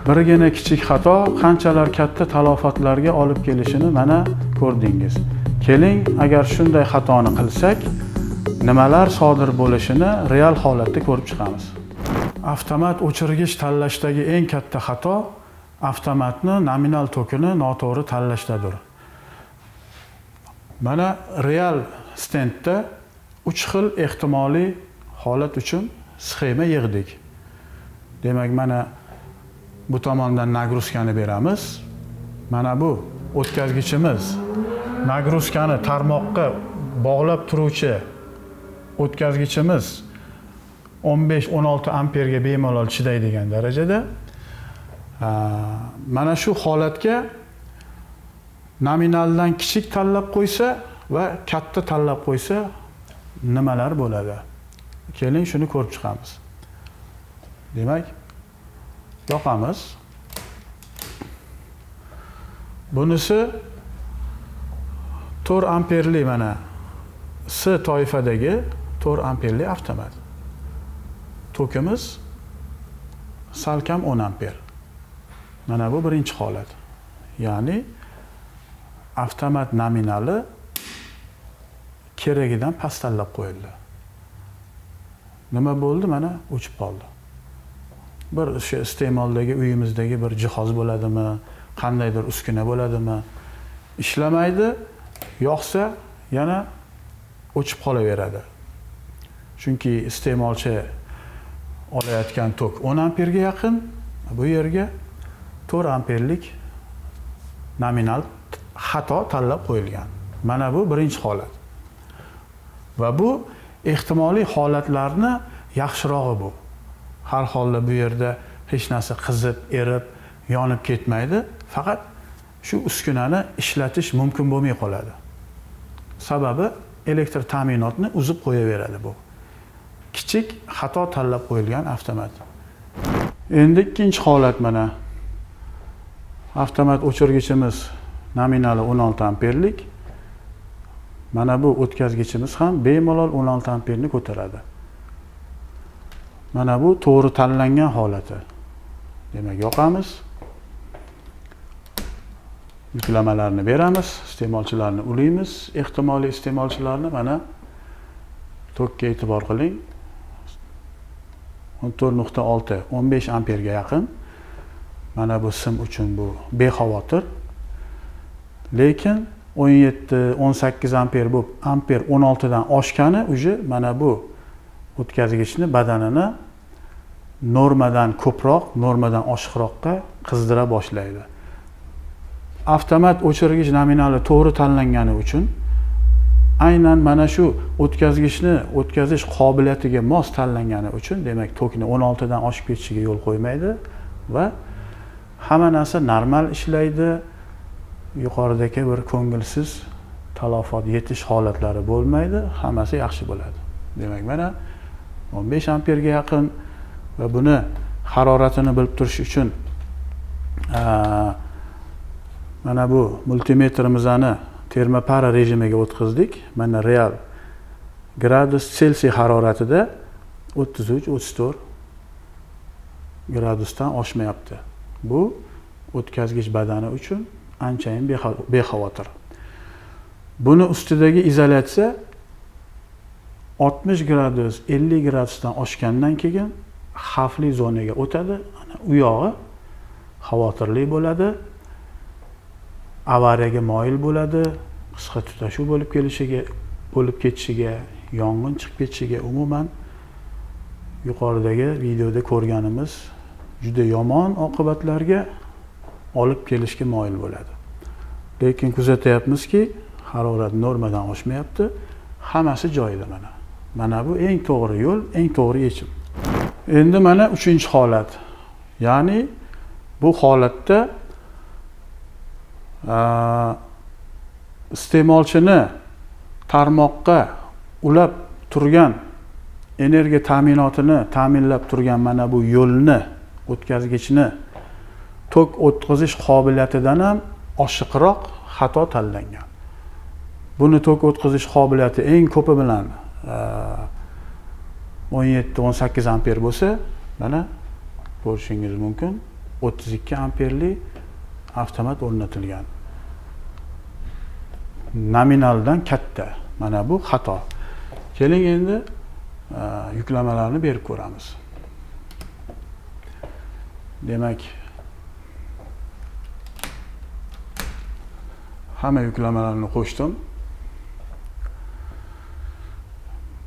Birgina kichik xato qanchalar katta talofatlarga olib kelishini mana ko'rdingiz. Keling, agar shunday xatoni qilsak, nimalar sodir bo'lishini real holatda ko'rib chiqamiz. Avtomat o'chirgich tanlashdagi eng katta xato avtomatni nominal tokini noto'g'ri tanlashdadir. Mana real stendda 3 xil ehtimoliy holat uchun sxema yig'dik. Demak, mana bu tomondan nagruzkani beramiz. Mana bu o'tkazgichimiz nagruzkani tarmoqqa bog'lab turuvchi o'tkazgichimiz 15-16 amperga bemalol chidaydigan darajada. Mana shu holatga nominaldan kichik tanlab qo'ysa va katta tanlab qo'ysa nimalar bo'ladi? Keling, shuni ko'rib chiqamiz. Demak, yoqamiz. Bunisi 4 amperli, mana S toifadagi 4 amperli avtomat. Tokimiz salkam 10 amper. Mana bu birinchi holat. Ya'ni avtomat nominali keragidan past tanlab qo'yildi. Nima bo'ldi? Mana o'chib qoldi. Bir o'sha iste'moldagi uyimizdagi bir jihoz bo'ladimi, qandaydir uskuna bo'ladimi, ishlamaydi, yoqsa yana o'chib qolaveradi. Chunki iste'molchi olayotgan tok 10 amperga yaqin, bu yerga 4 amperlik nominal xato tanlab qo'yilgan. Mana bu birinchi holat. Va bu ehtimoliy holatlarni yaxshirog'i bu. Har holda bu yerda hech narsa qizib, erib, yonib ketmaydi. Faqat shu uskunani ishlatish mumkin bo'lmay qoladi. Sababi elektr ta'minotni uzib qo'yaveradi bu. Kichik xato tanlab qo'yilgan avtomat. Endi ikkinchi holat mana. Avtomat o'chirgichimiz nominali 16 amperlik. Mana bu o'tkazgichimiz ham bemalol 16 amperni ko'taradi. Mana bu to'g'ri tanlangan holati. Demak, yoqamiz. Yuklamalarni beramiz, iste'molchilarni ulaymiz, ehtimoliy iste'molchilarni. Mana tokka e'tibor qiling. 14.6, 15 amperga yaqin. Mana bu sim uchun bu bexavotir. Lekin 17, 18 amper bo'lib, amper 16 dan oshgani уже mana bu o'tkazgichni badanini normadan ko'proq, normadan oshiqroqqa qizdira boshlaydi. Avtomat o'chirgich nominali to'g'ri tanlangani uchun aynan mana shu o'tkazgichni o'tkazish qobiliyatiga mos tanlangani uchun, demak, tokni 16 dan oshib ketishiga yo'l qo'ymaydi va hamma narsa normal ishlaydi. Yuqoridagi bir ko'ngilsiz talofot yetish holatlari bo'lmaydi, hammasi yaxshi bo'ladi. Demak, mana 15 amperga yaqin va buni haroratini bilib turish uchun mana bu multimetrimizni termopara rejimiga o'tkazdik. Mana real gradus Selsiy haroratida 33, 34 gradusdan oshmayapti. Bu o'tkazgich badani uchun anchayin bexavotir. Buni ustidagi izolyatsiya 60 gradus, 50 gradusdan oshgandan keyin xavfli zonaga o'tadi. Ana u yog'i xavotirli bo'ladi, avariyaga moyil bo'ladi, qisqa tutashuv bo'lib kelishiga, bo'lib ketishiga, yong'in chiqib ketishiga, umuman yuqoridagi videoda ko'rganimiz juda yomon oqibatlarga olib kelishga moyil bo'ladi. Lekin kuzatyapmizki, harorat normadan oshmayapti, hammasi joyida mana. Mana bu eng to'g'ri yo'l, eng to'g'ri yechim. Endi mana uchinchi holat. Ya'ni bu holatda iste'molchini tarmoqqa ulab turgan energiya ta'minotini ta'minlab turgan mana bu yo'lni, o'tkazgichni tok o'tkazish qobiliyatidan ham oshiqroq xato tanlangan. Buni tok o'tkazish qobiliyati eng ko'pi bilan 17-18 amper bo'lsa, mana ko'rishingiz mumkin, 32 amperli avtomat o'rnatilgan. Nominaldan katta. Mana bu xato. Keling endi yuklamalarni berib ko'ramiz. Demak, hamma yuklamalarni qo'shdim.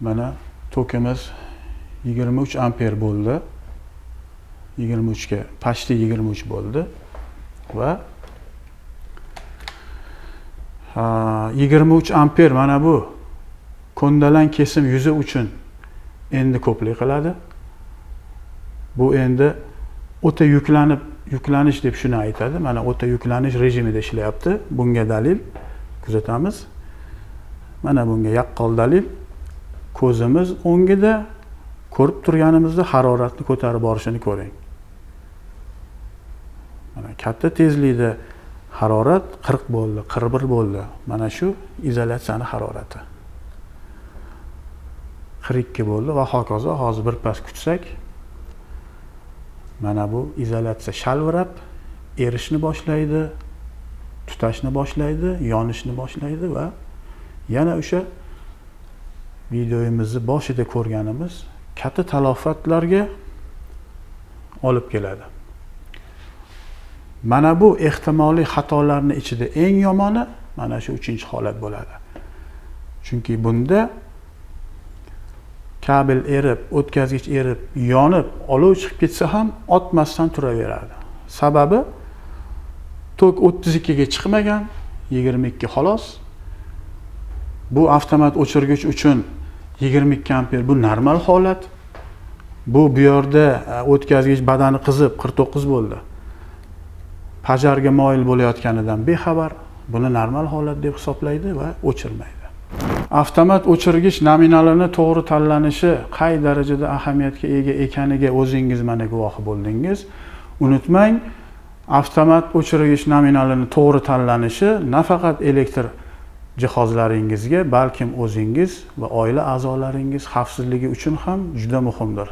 Mana tokimiz 23 amper bo'ldi. 23 ga почти 23 bo'ldi va 23 amper mana bu ko'ndalang kesim yuzi uchun endi ko'plik qiladi. Bu endi o'ta yuklanish deb shuni aytadi. Mana o'ta yuklanish rejimida ishlayapti. Bunga dalil kuzatamiz. Mana bunga yaqqol dalil. Ko'zimiz o'ngida ko'rib turganimizda haroratni ko'tarib borishini ko'ring. Mana katta tezlikda harorat 40 bo'ldi, 41 bo'ldi. Mana shu izolyatsiyani harorati. 42 bo'ldi va hokazo. Hozir bir pas kutsak, mana bu izolyatsiya shalvirab erishni boshlaydi, tutashni boshlaydi, yonishni boshlaydi va yana o'sha videomizni boshida ko'rganimiz katta talofatlarga olib keladi. Mana bu ehtimoliy xatolarning ichida eng yomoni mana shu 3-holat bo'ladi. Chunki bunda kabel erib, o'tkazgich erib, yonib, olov chiqib ketsa ham otmasdan turaveradi. Sababi tok 32 ga chiqmagan, 22 xolos. Bu avtomat o'chirgich uchun 22 amper bu normal holat. Bu yerda o'tkazgich badani qizib 49 bo'ldi. Pajarga moyil bo'layotganidan bexabar, buni normal holat deb hisoblaydi va o'chirmaydi. Avtomat o'chirgich nominalini to'g'ri tanlanishi qay darajada ahamiyatga ega ekaniga o'zingiz mana guvohi bo'ldingiz. Unutmang, avtomat o'chirgich nominalini to'g'ri tanlanishi nafaqat elektr jihozlaringizga, balkim o'zingiz va oila a'zolaringiz xavfsizligi uchun ham juda muhimdir.